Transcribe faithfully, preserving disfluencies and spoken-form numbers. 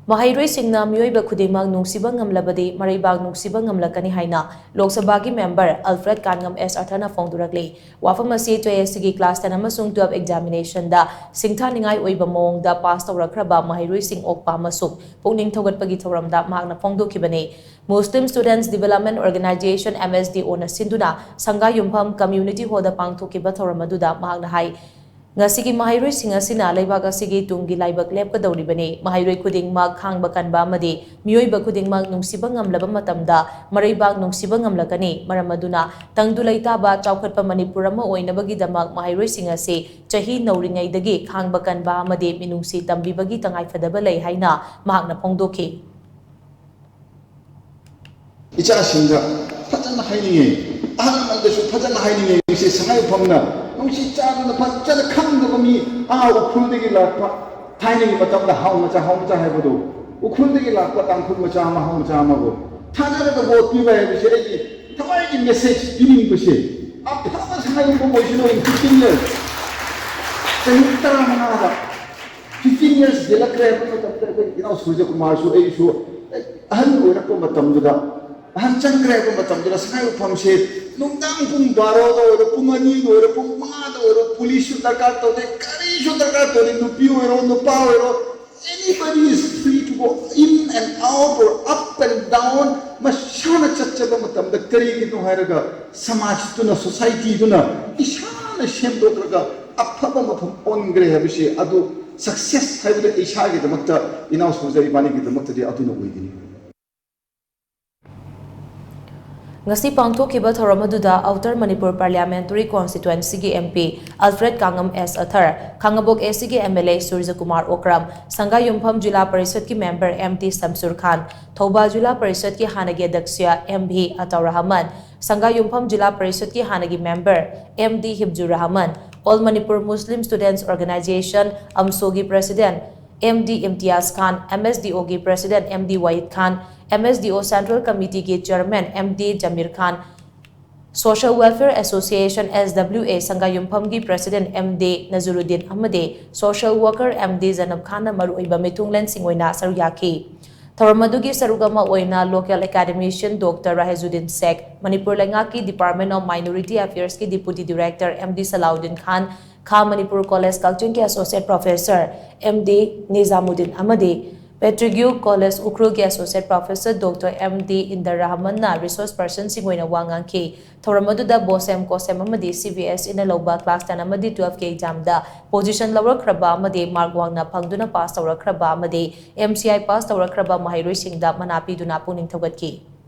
ꯃꯍꯩꯔꯣꯏꯁꯤꯡꯅ ꯃꯤꯑꯣꯏꯕ ꯈꯨꯗꯤꯡꯃꯛ ꯅꯨꯡꯁꯤꯕ ꯉꯝꯂꯕꯗꯤ ꯃꯔꯩꯕꯥꯛ ꯅꯨꯡꯁꯤꯕ ꯉꯝꯂꯛꯀꯅꯤ ꯍꯥꯏꯅ ꯂꯣꯛ ꯁꯚꯥꯒꯤ ꯃꯦꯝꯕꯔ ꯑꯜꯐ꯭ꯔꯦꯗ ꯀꯥꯟꯉꯝ ꯑꯦꯁ ꯑꯊꯔꯅ ꯐꯣꯡꯗꯣꯔꯛꯂꯤ꯫ ꯋꯥꯐꯝ ꯑꯁꯤ ꯖꯦ ꯑꯦꯁ ꯁꯤꯒꯤ class ten ꯑꯃꯁꯨꯡ twelve examinationꯗ ꯁꯤꯡꯊꯥꯅꯤꯡꯉꯥꯏ ꯑꯣꯏꯕ ꯃꯑꯣꯡꯗ pass ꯇꯧꯔꯛꯈ꯭ꯔꯕ ꯃꯍꯩꯔꯣꯏꯁꯤꯡ ꯑꯣꯛꯄ ꯑꯃꯁꯨꯡ ꯄꯨꯛꯅꯤꯡ ꯊꯧꯒꯠꯄꯒꯤ ꯊꯧꯔꯝꯗ ꯃꯍꯥꯛꯅ ꯐꯣꯡꯗꯣꯛꯈꯤꯕꯅꯤ꯫ Muslim Students Development Organization, M S D Oꯅ ꯁꯤꯟꯗꯨꯅ ꯁꯪꯒꯥ ꯌꯨꯝꯐꯝ community hallꯗ ꯄꯥꯡꯊꯣꯛꯈꯤꯕ ꯊꯧꯔꯝ ꯑꯗꯨꯗ ꯃꯍꯥꯛꯅ ꯍꯥꯏ, ꯉꯁꯤꯒꯤ ꯃꯍꯩꯔꯣꯏꯁꯤꯡ ꯑꯁꯤꯅ ꯂꯩꯕꯥꯛ ꯑꯁꯤꯒꯤ ꯇꯨꯡꯒꯤ ꯂꯥꯏꯕꯛ ꯂꯦꯞꯀꯗꯧꯔꯤꯕꯅꯤ꯫ ꯃꯍꯩꯔꯣꯏ ꯈꯨꯗꯤꯡꯃꯛ ꯈꯥꯡꯕ ꯀꯟꯕ ꯑꯃꯗꯤ ꯃꯤꯑꯣꯏꯕ ꯈꯨꯗꯤꯡꯃꯛ ꯅꯨꯡꯁꯤꯕ ꯉꯝꯂꯕ ꯃꯇꯝꯗ ꯃꯔꯩꯕꯥꯛ ꯅꯨꯡꯁꯤꯕ ꯉꯝꯂꯛꯀꯅꯤ꯫ ꯃꯔꯝ ꯑꯗꯨꯅ ꯇꯪꯗꯨ ꯂꯩꯇꯥꯕ ꯆꯥꯎꯈꯠꯄ ꯃꯅꯤꯄꯨꯔ ꯑꯃ ꯑꯣꯏꯅꯕꯒꯤꯗꯃꯛ ꯃꯍꯩꯔꯣꯏꯁꯤꯡ ꯑꯁꯤ ꯆꯍꯤ ꯅꯧꯔꯤꯉꯩꯗꯒꯤ ꯈꯥꯡꯕ ꯀꯟꯕ ꯑꯃꯗꯤ ꯃꯤꯅꯨꯡꯁꯤ ꯇꯝꯕꯤꯕꯒꯤ ꯇꯉꯥꯏꯐꯗꯕ ꯂꯩ ꯍꯥꯏꯅ ꯃꯍꯥꯛꯅ ꯐꯣꯡꯗꯣꯛꯈꯤ꯫ ꯏꯆꯥꯁꯤꯡꯗ ꯐꯖꯅ ꯍꯥꯏꯅꯤꯡꯉꯦ, ꯑꯍꯜ ꯂꯃꯟꯗꯁꯨ ꯐꯖꯅ ꯍꯥꯏꯅꯤꯡꯉꯦ꯫ ꯉꯁꯤ ꯁꯉꯥꯏꯌꯨꯝꯐꯝꯅ ꯅꯨꯡꯁꯤ ꯆꯥꯟꯅꯅ ꯐꯖꯅ ꯈꯪꯗꯕ ꯃꯤ, ꯑꯥ ꯎꯈ꯭ꯔꯨꯜꯗꯒꯤ ꯂꯥꯛꯄ, ꯊꯥꯏꯅꯒꯤ ꯃꯇꯝꯗ ꯍꯥꯎ ꯃꯆꯥ, ꯍꯥꯎ ꯃꯆꯥ ꯍꯥꯏꯕꯗꯣ, ꯎꯈ꯭ꯔꯨꯜꯗꯒꯤ ꯂꯥꯛꯄ ꯇꯥꯡꯈꯨꯜ ꯃꯆꯥ ꯑꯃ, ꯍꯥꯎ ꯃꯆꯥ ꯑꯃꯕꯨ ꯊꯥꯖꯔꯒ vote ꯄꯤꯕ ꯍꯥꯏꯕꯁꯦ ꯑꯩꯒꯤ ꯊꯋꯥꯏꯒꯤ message ꯄꯤꯅꯤꯡꯕꯁꯦ꯫ ꯑꯐꯕ ꯁꯉꯥꯏꯌꯨꯝꯐꯝ ꯑꯣꯏꯁꯅꯨ꯫ In fifteen years, ꯆꯍꯤ ꯇꯔꯥꯃꯉꯥꯗ fifteen years ꯍꯦꯜꯂꯛꯈ꯭ꯔꯦ ꯍꯥꯏꯕ ꯃꯇꯝꯗ ꯑꯩꯈꯣꯏ ꯏꯅꯥꯎ ꯁꯨꯔꯖꯀꯨꯃꯥꯔꯁꯨ ꯑꯩꯁꯨ ꯑꯍꯟ ꯑꯣꯏꯔꯛꯄ ꯃꯇꯝꯗꯨꯗ, ꯑꯍꯟ ꯆꯪꯈ꯭ꯔꯦ ꯍꯥꯏꯕ ꯃꯇꯝꯗꯨꯗ ꯁꯉꯥꯏꯌꯨꯝꯐꯝꯁꯦ ꯅꯨꯡꯗꯥꯡ ꯄꯨꯡ ꯕꯥꯔꯣꯗ ꯑꯣꯏꯔꯣ, ꯄꯨꯡ ꯑꯅꯤꯗ ꯑꯣꯏꯔꯣ, ꯄꯨꯡ ꯃꯉꯥꯗ ꯑꯣꯏꯔꯣ, policeꯁꯨ ꯗꯔꯀꯥꯔ ꯇꯧꯗꯦ, ꯀꯔꯤꯁꯨ ꯗꯔꯀꯥꯔ ꯇꯧꯗꯦ, ꯅꯨꯄꯤ ꯑꯣꯏꯔꯣ, ꯅꯨꯄꯥ ꯑꯣꯏꯔꯣ, anybody is free to go in and out or up and down, ꯃꯁꯥꯅ ꯆꯠꯆꯕ ꯃꯇꯝꯗ꯫ ꯀꯔꯤꯒꯤꯅꯣ ꯍꯥꯏꯔꯒ ꯁꯃꯥꯖꯇꯨꯅ, societyꯗꯨꯅ ꯏꯁꯥꯅ ꯁꯦꯝꯗꯣꯛꯂꯒ ꯑꯐꯕ ꯃꯐꯝ ꯑꯣꯟꯈ꯭ꯔꯦ ꯍꯥꯏꯕꯁꯤ, ꯑꯗꯨ success ꯍꯥꯏꯕꯗꯨ ꯏꯁꯥꯒꯤꯗꯃꯛꯇ, ꯏꯅꯥꯎ ꯁꯨꯔꯖ ꯏꯕꯥꯅꯤꯒꯤꯗꯃꯛꯇꯗꯤ ꯑꯗꯨꯅ ꯑꯣꯏꯒꯅꯤ꯫ ꯉꯁꯤ ꯄꯥꯡꯊꯣꯛꯈꯤꯕ ꯊꯧꯔꯝ ꯑꯗꯨꯗ Outer Manipur Parliamentary Constituencyꯒꯤ M P Alfred Kangam S Athar, Khangabok A Cꯒꯤ M L A ꯁꯨꯔꯖꯀꯨꯃꯥꯔ Okram, ꯁꯪꯒꯥꯌꯨꯝꯐꯝ zila ꯄꯔꯤꯁꯗꯀꯤ member M D ꯁꯝꯁꯨꯔ ꯈꯥꯟ, ꯊꯧꯕꯥꯜ ꯖꯤꯂꯥ ꯄꯔꯤꯁꯗꯀꯤ ꯍꯥꯟꯅꯒꯤ ꯑꯗ꯭ꯌꯛꯁ M V ꯑꯇꯥꯎ ꯔꯍꯃꯟ, ꯁꯪꯒꯥꯌꯨꯝꯐꯝ ꯖꯤꯂꯥ ꯄꯔꯤꯁꯗꯀꯤ ꯍꯥꯟꯅꯒꯤ member M D ꯍꯤꯕꯖꯨꯔ Rahman, All Manipur Muslim Students Organization, ꯑꯝꯁꯣꯒꯤ president M D ꯏꯝꯇꯤꯌꯥꯖ Khan, M S D Oꯒꯤ president M D Wahid Khan, M S D O Central Committeeꯒꯤ chairman M D ꯖꯃꯤꯔ Khan, Social Welfare Association, S W A, ꯁꯪꯒꯥꯌꯨꯝꯐꯝꯒꯤ President M D ꯅꯖꯔꯨꯗꯤꯟ ꯑꯃꯗꯤ Social Worker M D ꯖꯅꯕ ꯈꯥꯟꯅ ꯃꯔꯨꯑꯣꯏꯕ ꯃꯤꯊꯨꯡꯂꯦꯟꯁꯤꯡ ꯑꯣꯏꯅ ꯁꯔꯨꯛ ꯌꯥꯈꯤ꯫ ꯊꯧꯔꯝ ꯑꯗꯨꯒꯤ ꯁꯔꯨꯛ ꯑꯃ ꯑꯣꯏꯅ Local Academician Doctor ꯔꯥꯍꯦꯖꯨꯗꯤꯟ ꯁꯦꯈ, ꯃꯅꯤꯄꯨꯔ ꯂꯩꯉꯥꯛꯀꯤ Department of Minority Affairs ꯀꯤ Deputy Director M D ꯁꯂꯥꯎꯗꯤꯟ ꯈꯥꯟ, ꯈꯥ ꯃꯅꯤꯄꯨꯔ ꯀꯣꯂꯦꯖ ꯀꯛꯆꯤꯡꯒꯤ Associate Professor M D ꯅꯤꯖꯥꯃꯨꯗꯤꯟ ꯑꯃꯗꯤ Patrick College ꯎꯈ꯭ꯔꯨꯜꯒꯤ Associate Professor Doctor M D ꯏꯟꯗꯔ ꯔꯍꯃꯟꯅ resource personꯁꯤꯡ ꯑꯣꯏꯅ ꯋꯥ ꯉꯥꯡꯈꯤ꯫ ꯊꯧꯔꯝ ꯑꯗꯨꯗ BOSEM, COSEM ꯑꯃꯗꯤ C B S E ꯅ ꯂꯧꯕ class ten ꯑꯃꯗꯤ twelve ꯀꯤ exam ꯗ position ꯂꯧꯔꯛꯈ꯭ꯔꯕ ꯑꯃꯗꯤ mark ꯋꯥꯡꯅ ꯐꯪꯗꯨꯅ pass ꯇꯧꯔꯛꯈ꯭ꯔꯕ ꯑꯃꯗꯤ M C I pass ꯇꯧꯔꯛꯈ꯭ꯔꯕ ꯃꯍꯩꯔꯣꯏꯁꯤꯡꯗ ꯃꯅꯥ ꯄꯤꯗꯨꯅ ꯄꯨꯛꯅꯤꯡ ꯊꯧꯒꯠꯈꯤ꯫